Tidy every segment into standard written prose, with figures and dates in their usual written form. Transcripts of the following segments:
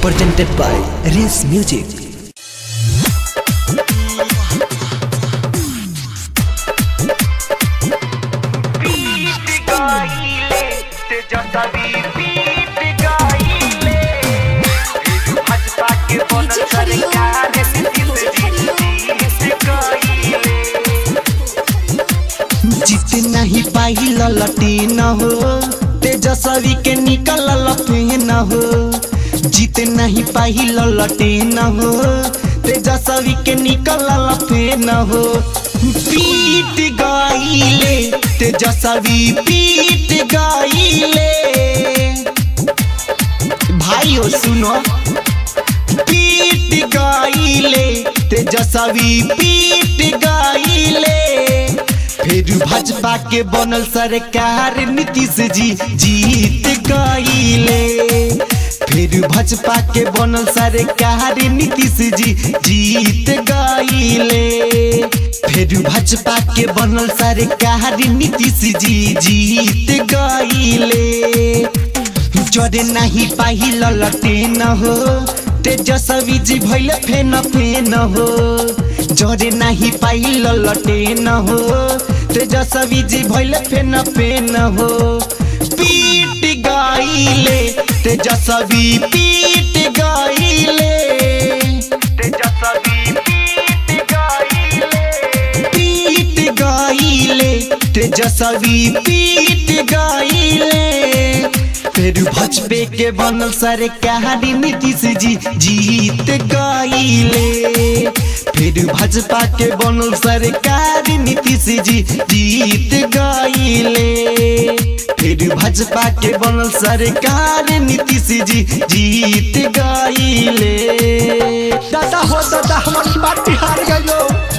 Presented by Race Music. पीट गाइले तेजस्वी पीट गाइले भाजपा के बनल सरकार नीतीश जी जीत गाइले। जीत नहीं पाई ललटी न हो, तेजस्वी के निकल लफे न हो। जीत नहीं पाई ललटी न हो, तेजस्वी के निकल लफे न हो। पीट गईले तेजस्वी पीट गईले। भाइयों सुनो, पीट गईले तेजस्वी पीट गईले। फिर भाजपा के बनल सरकार नीतीश जी जीत गईले। फिर भाजपा के बनल सरकार नीतीश जी जीत गईले। फिर भाजपा के बनल सरकार नीतीश जी जीत गईले। जरे नहीं पाही ललटे न हो, तेजस्वी जी भइल फेन फेन हो। जरे नहीं पाही ललटे न हो, तेजस्वी जी भइल फेन फेन हो। पीट गईले तेजस्वी पीट गईले। तेजस्वी पीट गाइले। पीट गईले तेजस्वी पीट गईले। फिर भाजपे के बनल सरकार नीतीश जी जीत गईले। फिर भाजपा के बनल सरकार नीतीश जी जीत गईले। फिर भाजपा के बनल सरकार नीतीश जी जीत गईले। दादा हो दादा, हमारी पार्टी हार गई।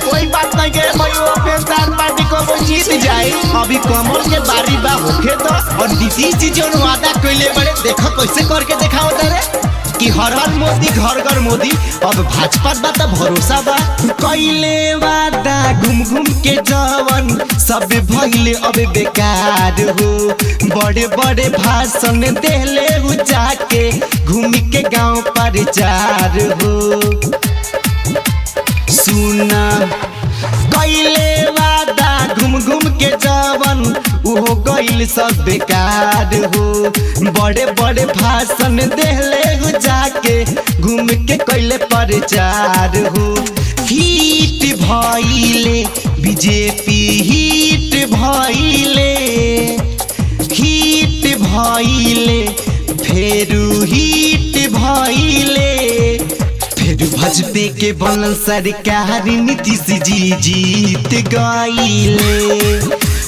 कोई बात नहीं के भाई, वो फिर पार्टी को वो जीत जाए। अभी कमल के बारी बा होखे तो, और नीतीश जी जो वादा कइले बड़े, देखो कैसे करके दिखाओ तारे कि हर हर मोदी घर घर मोदी। अब भाजपा बा त भरोसा बा। कइले वादा घूम घूम के जवन सब भइले अब बेकार हो। बड़े बड़े भाषण देले उ जाके घूम के गांव प्रचार हो। सुना कैले वादा घूम घूम के जवन उहो गइल सब बेकार हो। बड़े बड़े भाषण देले हो जाके घूम के कैले प्रचार हो। हिट भइले बीजेपी हिट भइले। हिट भइले फेरू हिट भइले। फिर भाजपे के बनल सरकार नीतीश जी जीत गईले।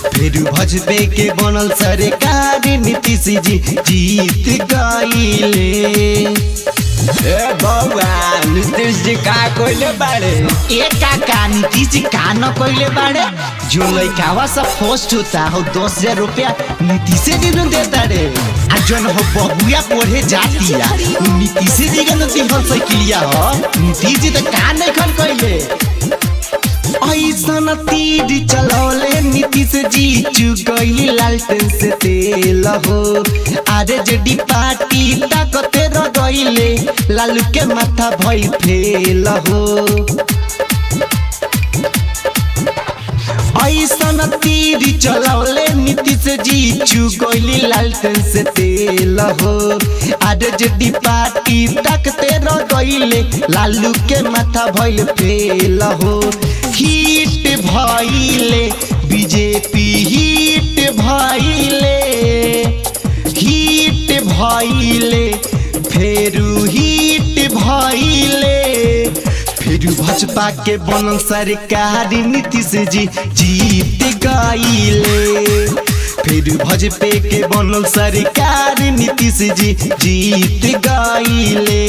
फिर भाजपे के बनल सरकार नीतीश जी जीत गईले। ए बउआ, नीतीश जी का कोइले बाड़े? ए काका, नीतीश जी का न कइले बाड़े। जो लइकावा सब फर्स्ट होता हो 10,000 रुपया नीतीश जी न देता रे। आ जन हो बबुआ पढ़े जातिया उ नीतीश जी के न दिहल साइकिलिया हो। नीतीश जी त का नहीं खन कइले। ऐसन तीर चलौले नीतीश जी चुगैली लालटेन से तेल हो। आरे जेडी पार्टी ताकते रगैले लालू के माथा भइल फेल हो। ऐसन तीर चलौले नीतीश जी चुगैली लालटेन से तेल हो। आरे जेडी पार्टी ताकते रगैले लालू के माथा भइल फेल हो। हिट भइले बीजेपी हिट भइले। हिट भइले फेरू हिट भइले। फिर भाजपा के बनल सरकार नीतीश जी जीत गईले। फिर भाजपे के बनल सरकार नीतीश जी जीत गईले।